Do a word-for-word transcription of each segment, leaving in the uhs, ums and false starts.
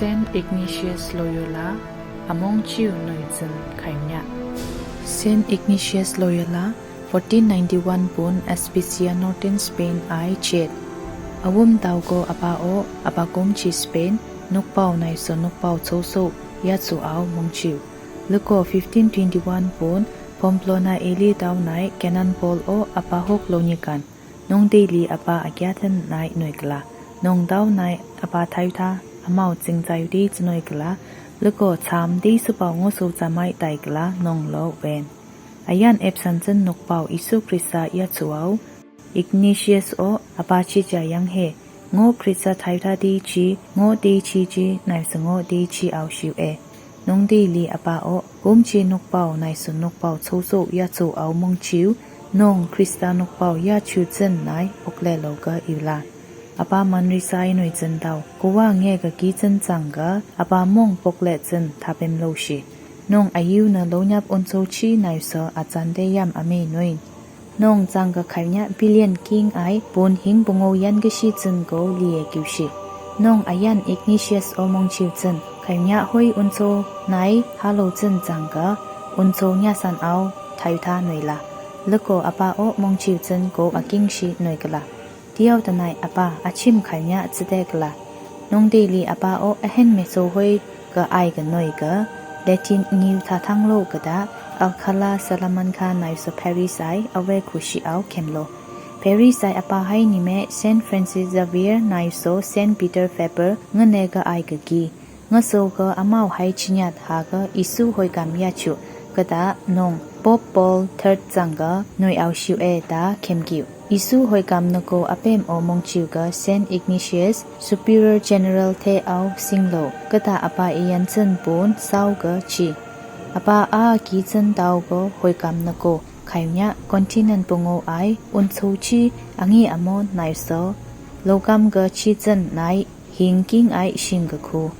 Saint Ignatius Loyola, amongciu noizin khaimia. Saint Ignatius Loyola, fourteen ninety-one bun Aspisia, Northern Spain ai chet. Awum tauko apa o, apa kumci Spain, nukpao naiso nukpao choso, yachu ao mongciu. Luko fifteen twenty-one bun, Pamplona eli tau nai, Canon Paul o, apa hok lonikan. Nungdeli apa agiatan nai noikala. Nung tau nai apa thaitha, amao chingchai di chinoikala. Luko cham di supao ngoso chamai taikala, nung lo ven. Ayan epsan chin nukpao Isu Krista yachu ao. Ignatius o apa chija yanghe. Ngo Krista thaitha di chi, ngo di chi chi, naiso ngo di chi ao siu e. Nungdeli apa o, kumci nukpao naiso nukpao choso yachu ao mongciu, nung Krista nukpao yachu chin nai, okle loga iula. Apa manrisai noizin tau, kowa nge kaki chin changga, apa mong pokle chin thapem losi. Nung ayiu na lonyap unso chi naiso achande yam ami noin. Nung changga khaimia billion king ai, bun hing bungo yan gasi chin go lie kiusi. Nung ayan Ignatius o mongciu chin, khaimia hoi unso nai halo chin changga, unso nyasan ao thaitha noila. Luko apa o mongciu chin go akingsi noikala. Tiao tanai apa achim khaimia chite kala. Nungdeli apa o ahen meso hoi ka ai ka noi ka, Latin ngiu thathang lo kata, Alcala, Salamanca naiso Paris ai, awe kusi ao kemlo. Paris ai apa hai nime Saint Francis Xavier naiso Saint Peter Faber, ngane ka ai ka gi. Ngaso ka amao hai chinyat ha ka Isu hoikam yachu, kata nung Pope Paul third changga, noi ao siu e ta kemkiu. Isu hoikam nako apem o mongciu ka Saint Ignatius, Superior General the ao singlo, kata apa iyan chin bun sao ka chi. Apa a ki chin tau ka hoikam nako, khaimia continent bungo ai, unso chi, angi amon naiso, lokam ka chi chin nai, hing king ai sing ka khu.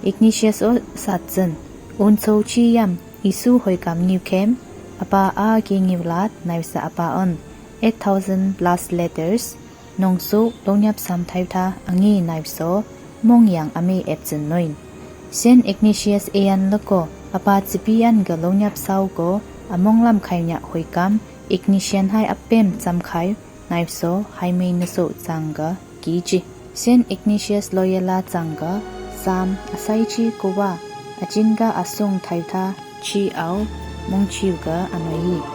Ignatius o sat chin. Unso chi yam, Isu hoikam ngiu kem, apa a ki ngiu lat, naiso apa on. Eight thousand plus letters, nungso, lonyap sam thaitha, angi naiso, mongyang ami epchin noin. Saint Ignatius eyan lako, apa chipi an ka lonyap sao ko, among lam khaimia hoikam, Ignatian hai apem chamkhai, naiso, haimei naso changga, kichi. Saint Ignatius Loyola changga, sam, asai chi kowa, achinga asung thaitha, chi ao, mongchiu ka amai.